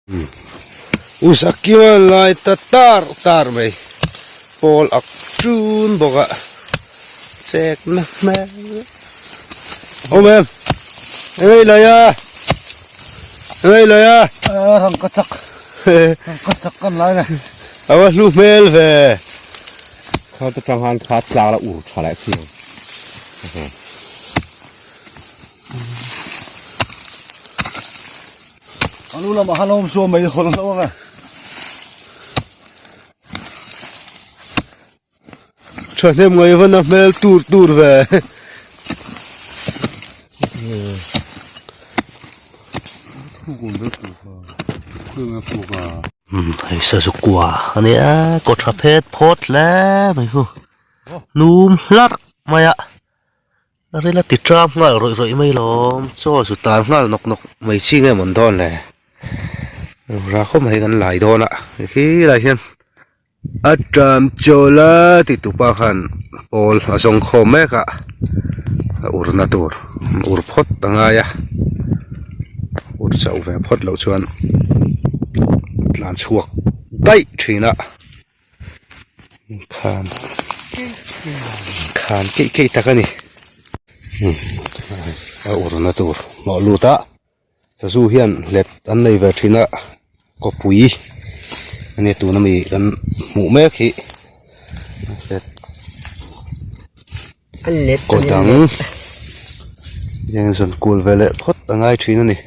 Usakima lai ta tar tar mai pawl ak tun bawk a chek na hmel awm em engei lai a engei lai a rangka chak rangka chak kan lai nge awa hlu hmel ve kha te tang han kha tlang la ur tha leh chiang Anu lamah khan a awm suam mai hawn hlauh ang e. Thahnem ngaih van a hmel tur tur ve. Hei sazu kua a nia kaw tha phet phawt hle mai chu hnum hlarh mai a. A ril a ti tram nghal rawih rawih mai lawm chaw zu tan nghal nawk nawk mai chi nge mawn dawn le ra khawp mai kan lai dawn a khi lai hian a tram chawl a ti tupa khan pawl a zawng khawm mek a a ur na tur ur phawt a ngai a ur chauh ve phawt loh chuan tlan chhuak daih thin a. Khan khan keih keih tak a ni a urna tur hnawh lut a sazu hian hlet an nei ve thin a kawpui a nia tuna mi kan hmuh mek hi hlet kaw dang eng zawn kual ve leh phawt a ngai thin a ni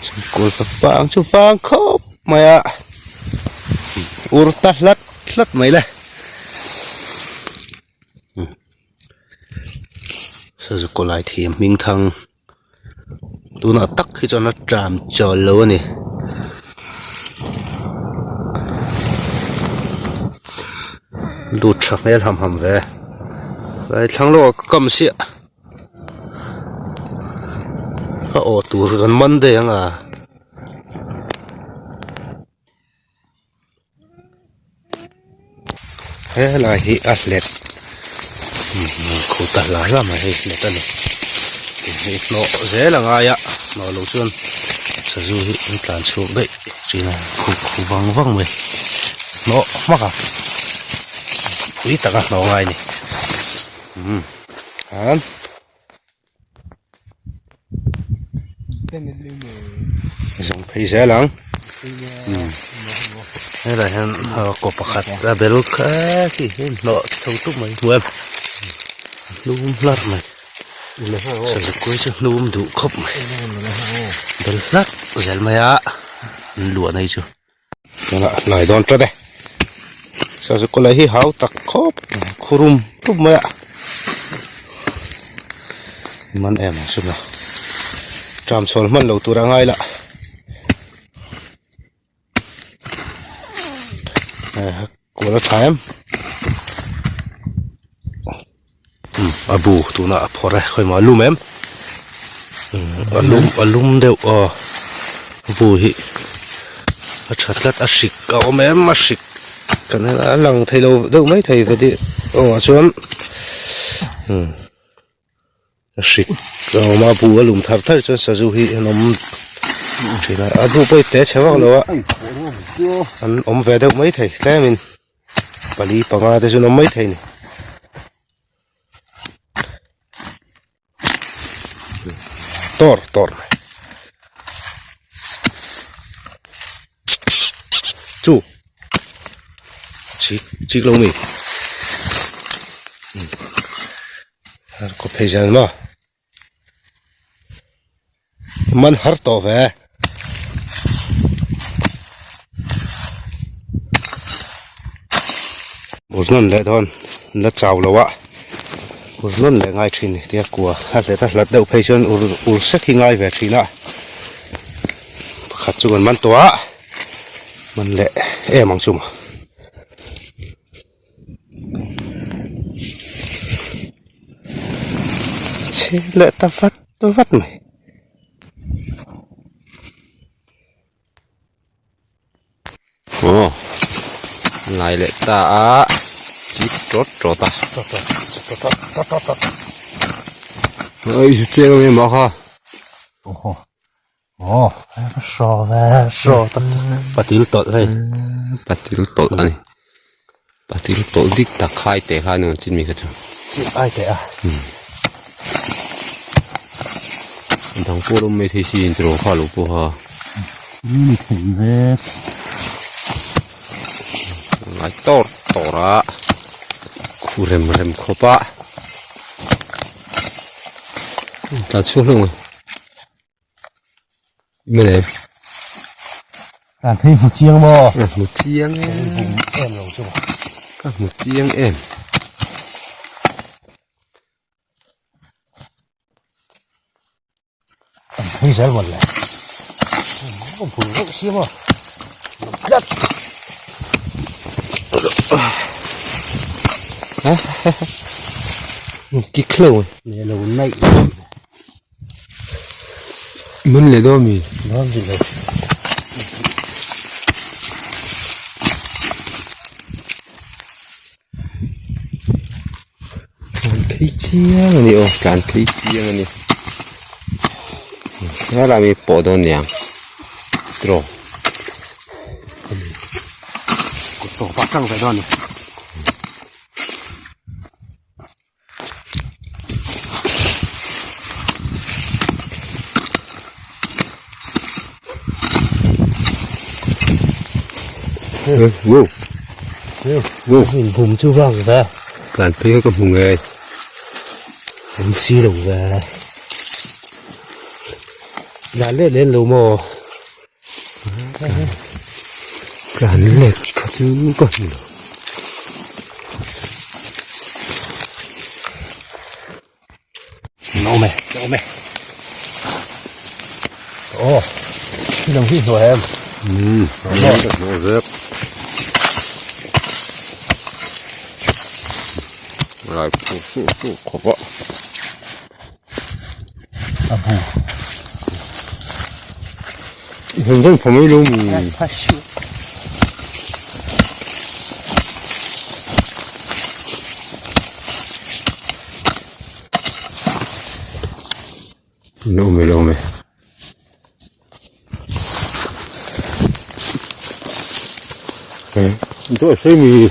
zawn kual ta vang chu vang khawp mai a ur ta hlat hlat mai le sazu kaw lai thiam hming thang tunah tak hi chuan a tram chawl lo a ni. Lut tha hmel ham ham ve lai thlang lawk ah ka kam siah ka awh tur kan man daih ang a. Helai hi a hlet khuta hla hla mai hei hlet a ni hei hnawh zel a ngai a hnawh loh chuan sazu hi an tlan chhuak daih thin a khu khu vang vang mai hnawh hmak a pui taka hnawh ngai a ni umm an. Zawng phei zel ang helai hian kaw pakhat a bel kha khi hi hnawh chho tup mai hmu em hnum hlarh mai sazu kui chu hnum duh khawp mai bel hlarh zel mai a an luah nei chu. Tunah hnai dawn tlat e sazu kawlai hi hau tak khawp khurum tup mai a man em ang chu maw tram chhawl hman lo tur a ngai lah kual a tha em a bu tunah a phawrh e khawimaw a lum em a lum a lum deuh aw bu hi a tha tlat a hrik a awm em a hrik kan en a lang thei lo deuh mai thei ve dih aw ah chuan a hrik a awm a bu a lum thar thar chuan sazu hi an awm thin a a bu pawh hi te chhe vak lo a an awm ve deuh mai thei tlemin. Pali panga te chu an awm maithei a ni. Tawr tawr mai. Chu chik chik lo mi. Kawp phei zel maw. Man har tawh ve. Burnawn leh dawn an la chau lo a burnawn leh ngai thin ni tia kua a hlet a hlat deuh phei chuan ur ur sek hi ngai ve thin a pakhat chu kan man tawh a man leh em ang chu maw. Chhe leh ta vat vat mai. Aw lai leh ta a chik tawt tawt a oi chu chiang em em a kha aw. Aw hraw ve hraw tak patil tawlh hei. Patil tawlh a ni. Patil tawlh dik tak khai teh kha a ni ang chin mi kha chu. Chip ai teh a. Dang pawh lo awm mai thei si in tiraw kha lo pawha. Ni thei ve. Ngai tawr tawr a khu rem rem khawp a. Tlan chhuak hlauh ang. Mele. Tlan phei hmu chiang maw? Ka hmu chiang em. Em lo chu. Ka hmu chiang em. An phei zel mawn le. Ka hmu reuh si maw. Tlat. Kik hlauh. Nge lo naih. Man leh dawn mi? Dawn rih lo. Tlan phei chiang a ni aw tlan phei chiang a ni. Helai mi pawh dawn niang tiraw. Kut tawp a tang ve dawn a ni. Wow. Wow. Min bum chu vang ve. Kan phei ka hmu ngei. An si lo ve. Lan let len lo maw. Tlan let kha chu ka hmu lo. Awm e, awm e. Aw, khi lam hi hnuai em. Um, hnuai vek. Lai phu phu phu khawp a. A bu. Heng reng pha mai lo mi. Pha siu. Lo me lo me. Tôi xây mì.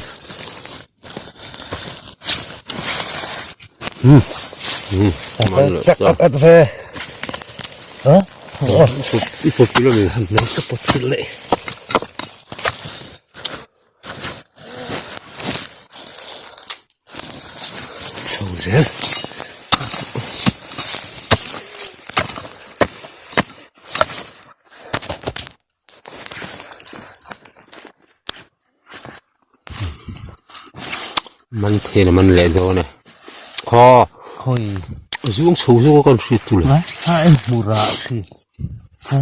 Chak at at ve. Ha? I pawt kilo mi. Lo ka pawt thil leh. Chho zel. Man thei man leh dawn e. Khaw. Khawi. Zuang chho zawk a kan hriat chu le. Ha en hmu rah thin. Ha.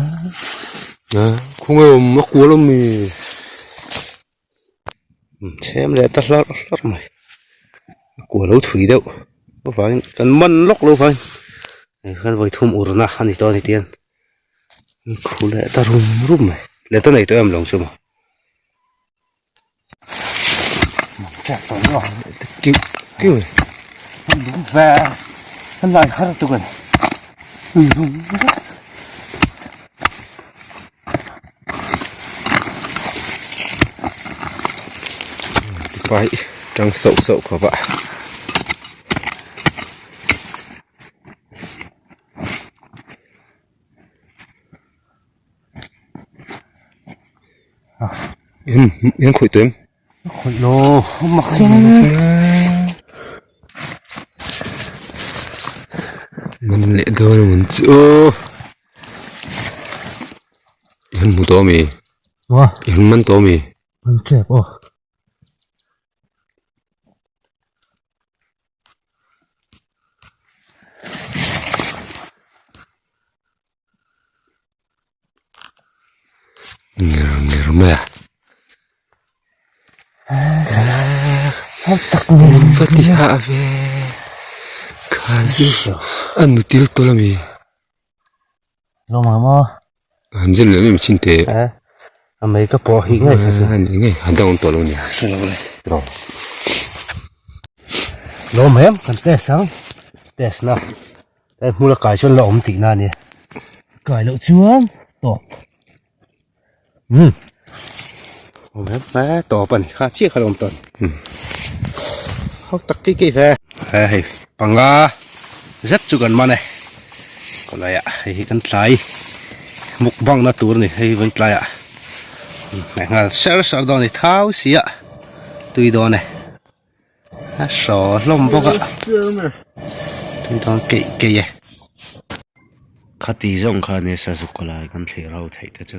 Khawnge awm a kual awm mi. Chhem leh ta hlarh hlarh mai. A kua lo thui deuh avangin kan man lawk lo vangin hei khan vawi thum urna a ni tawh a ni tihian khu leh ta rum rum mai leh ta nei tawh em lo chu maw. Kiu ve an lai har tuk a ni. Pai tang sauh sauh khawp a. Hian khawih tawh em? Khawih lo mak Man leh dawn a man chu aw. I han hmu tawh ami? I han man tawh ami? Man tep aw. Nger nger mai a. Va ti hah ve. Kha chu a nu til tawlh ami. Lawm ang maw? Han zin leh mai chin teh. A mei ka pawh hi ngei kha chu. A ni ngei han dang tawh lo nia. Hre lo le. Tiraw. Lawm em kan test ang. Test na. Hei hmula kai chuan la awm tihna a nia. Kai loh chuan. Tawp. Um. Awm em he tawp a ni kha chiah kha lo awm tawh a ni. Um. Ho tak ki ki ve. He hei panga zet chu kan man e. Kawlaiah hei hi kan tlai mukbang na tur a ni hei vawi tlaiah hmeh nghal ser ser dawn a ni thau sia tui dawn e. A hraw hlawm bawk a tui dawn keih keih e. Khati zawng kha nia sazu kawlai kan thlir ho theih te chu.